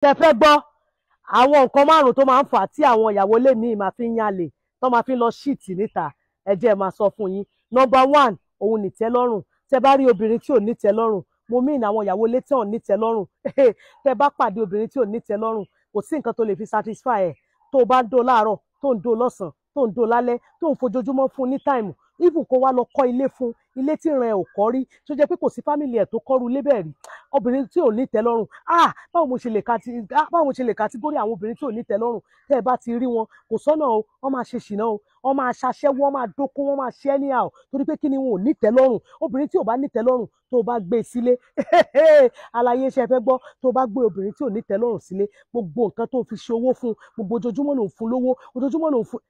Tẹ fẹ́ gbọ́ àwọn nǹkan márùn-ún tó máa ń fà á tí àwọn ìyàwó ilé míì máa fi ń yànlè, tó máa fi ń lọ cheat níta? Ẹ jẹ́ ẹ máa sọ fún yín. Number one, òun nìtẹ́lọ́rùn. Tẹ bá rí obìnrin tí ò nítẹ́lọ́rùn, mo mean àwọn ìyàwó ilé tí ò nítẹ́lọ́rùn, tẹ bá pàdé obìnrin tí ò nítẹ́lọ́rùn, kò sí nǹkan tó lè fi satisfy ẹ̀. Tó o bá ń dó láàárọ̀, tó ń dó lọ́sàn-án, tó ń dó lálẹ́, tó ń fojoojúmọ́ fún ní time, even kó wá lọ kọ́ ilé fún, ilé tí ìran ẹ̀ ò kọ́ rí, tó jẹ́ pé kò sí family ẹ̀ tó kọ́ru ilé bẹ́ẹ̀ rí, obìnrin tí ò ní tẹ́lọ́rùn, ah, báwo mo ṣe lè category àwọn obìnrin tí ò ní tẹ́lọ́rùn? Tẹ́ ẹ bá ti rí wọn, kò sọ́nà o. Wọ́n máa ṣe ṣìnà o, wọ́n máa ṣaṣẹ́wó, wọ́n máa dóko, wọ́n máa ṣe anyhow. Torí pé kí ni? Wọn ò ní tẹ́lọ́rùn. Obìnrin tí ò bá ní tẹ́lọ́rùn, tó o bá gbé e sílé, àlàyé iṣẹ́ fẹ́ gbọ́, tó o bá gbé obìnrin tí ò ní tẹ́lọ́rùn sílé, gbogbo nǹkan tó o fi ṣe owó fún, gbogbo ojoojúmọ́ ló ń fún lówó, ojoojúmọ́ ló ń fún,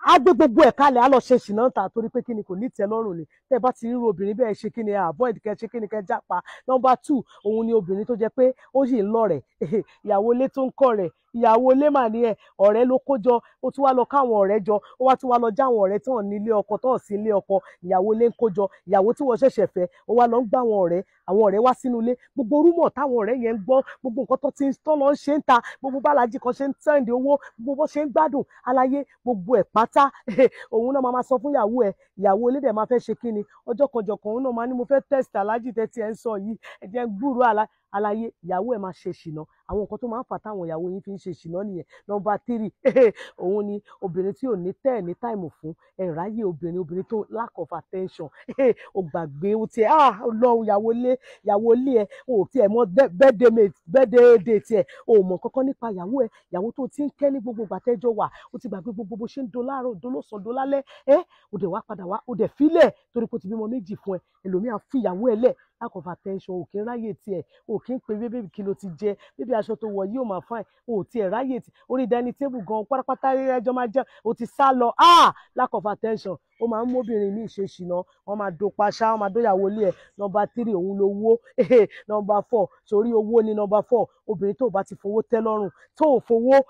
á gbé gbogbo ẹ̀ kalẹ̀, á lọ ṣe ṣìnà ta. Torí pé kí ni? Kò ní tẹ́lọ́rùn ni. Tẹ́ bá ti ríru obìnrin bẹ́ẹ̀, ṣe kí ni? Avoid kẹ́ ṣe kí ni? Kẹ́ jápa. Number two, òun ni obìnrin tó jẹ́ pé ó sì ń lọ́rẹ̀ẹ́. Ìyàwó ilé tó ń kọ́ rẹ̀, ìyàwó ilé mà ní ẹ̀, ọ̀rẹ́ ló kó jọ. Ó tún wá lọ káwọn ọ̀rẹ́ jọ, ó wá tún wá lọ já àwọn ọ̀rẹ́ tí wọ́n ní ilé ọkọ, tó sí ilé ọkọ. Ìyàwó ilé ń kó jọ, ìyàwó tí wọ́n ṣẹ̀ṣẹ̀ fẹ́, ó wá lọ ń gbá àwọn ọ̀rẹ́, àwọn ọ̀rẹ́ wá sínú ilé. Gbogbo rumour táwọn ọ̀rẹ́ yẹn ń gbọ́, gbogbo nǹkan tó ti ń tọ́ lọ ń ṣe ń ta, gbogbo bálájì kan ṣe ń send owó, gbogbo bó ṣe ń gbádùn aláyé, gbogbo ẹ̀ pátá, òun náà máa sọ fún ìyàwó ẹ̀. Ìyàwó ilé dẹ̀ máa fẹ́ ṣe kí ni? Ọjọ́ kan jọ̀kan, òun náà máa ní, "Mo fẹ́ test alájì tẹ́tí ẹ̀ ń sọ yìí, ẹ jẹ́ ń gbúròó àlàyé." Ìyàwó ẹ̀ máa ṣe ṣìnà. Àwọn nǹkan tó máa ń fà táwọn ìyàwó yín fi ń ṣe ṣìnà nìyẹn. Number three, òun ni obìnrin tí ò ní tẹ́ ẹ̀ ní time fún ẹ̀ ráyè. Obìnrin tó lack of attention, ó gbàgbé, ó tiẹ̀, ah, Ọlọ́run, ìyàwó ilé ẹ̀, ó tiẹ̀ mọ birthday mate, birthday date ẹ̀, ó mọ̀ kankan nípa ìyàwó ẹ̀. Ìyàwó tó ti ń kẹ́ ní gbogbo ìgbà tẹ́jọ́ wà, ó ti gbàgbé gbogbo bó ṣe ń do láàárọ̀, do lọ́sàn-án, do lálẹ́ ẹ́. Ó dẹ̀ wá padà wá, ó dẹ̀ fílẹ̀ torí pé ó ti bímọ méjì fún ẹ. Ẹlòmíà fi ìyàwó ẹ lẹ̀. Lack of attention, ò kí ń ráyè tiẹ̀, ò kí ń pe, "Baby, kí ló ti jẹ? Baby, aṣọ tó wọ̀ yìí ò máa fine." Ò tiẹ̀ ráyè tí orí dining table gan pátápátá, ẹjọ́ máa jẹ́, ó ti sá lọ. Ah, lack of attention, ó máa ń móbìnrin míì ṣe ṣìnà. Wọ́n máa do paṣá, wọ́n máa dóyàwó ilé ẹ̀. Number three, òun lówó. Number four, sórí owó ni number four. Obìnrin tó bá ti fowó tẹ́ lọ́rùn, tó ò fowó,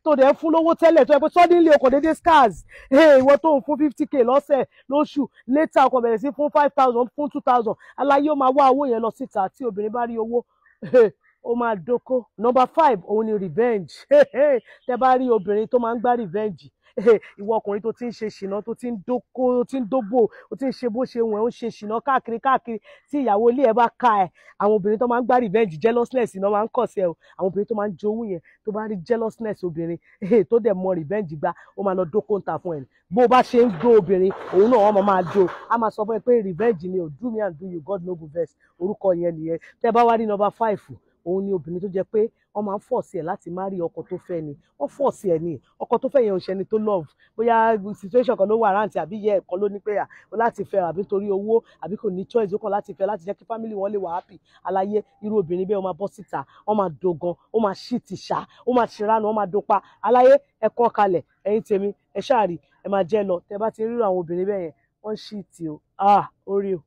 tó dẹ̀ ń fún lówó tẹ́lẹ̀, tó yẹ pé suddenly o kò déédéé scarce, ìwọ tó ń fún 50K lọ́sẹ̀, lóṣù, later o kò bẹ̀rẹ̀ sí fún 5,000, fún 2,000, aláyé, ó máa wá owó yẹn lọ síta. Tí obìnrin bá rí owó, ó máa dóko. Number five, òun ni revenge. Tẹ́ bá rí obìnrin tó máa ń gbá revenge, ìwọ ọkùnrin tó ti ń ṣe ṣìnà, tó ti ń dóko, tó ti ń dóbò, ó ti ń ṣe bó ṣe wọ̀n, ó ń ṣe ṣìnà káàkiri káàkiri, tí ìyàwó ilé ẹ bá ka ẹ, àwọn obìnrin tó máa ń gbá revenge, jealousness iná máa ń kọ̀ sí ẹ o. Àwọn obìnrin tó máa ń jowú yẹn, tó bá rí jealousness obìnrin tó dẹ̀ mọ revenge gbá, ó máa lọ dóko ń ta fún ẹ. Bó bá ṣe ń gbó obìnrin, òun náà wọ́n máa jó, á máa sọ fún ẹ pé revenge ni o. Do me and do you, God no go vex. Orúkọ yẹn nìyẹn. Tẹ́ bá wá rí number five, òun ni obìnrin tó jẹ́ pé wọ́n máa ń force ẹ̀ láti marry ọkọ tó fẹ́ ni. Wọ́n force ẹ̀ ní ọkọ tó fẹ́ yẹn ò ṣẹni tó love. Bóyá situation kan ló wà rántí, àbí yẹ ẹ̀kan ló ní pé à ó láti fẹ́, àbí nítorí owó, àbí kò ní choice, ó kàn láti fẹ́ láti jẹ́ kí family wọn lè wà happy. Àlàyé, irú obìnrin bẹ́ẹ̀, ó máa bọ́ síta, wọ́n máa dogan, ó máa ṣí ti ṣá, ó máa ṣìránu, ó máa dopa. Àlàyé, ẹ kọ́ kalẹ̀. Ẹ̀yin tèmi, ẹ ṣáà rí, ẹ máa jẹ́ lọ. Tẹ bá ti rírọ àwọn obìnrin bẹ́ẹ̀ yẹn, wọ́n ṣì tì o. Ah, orí o.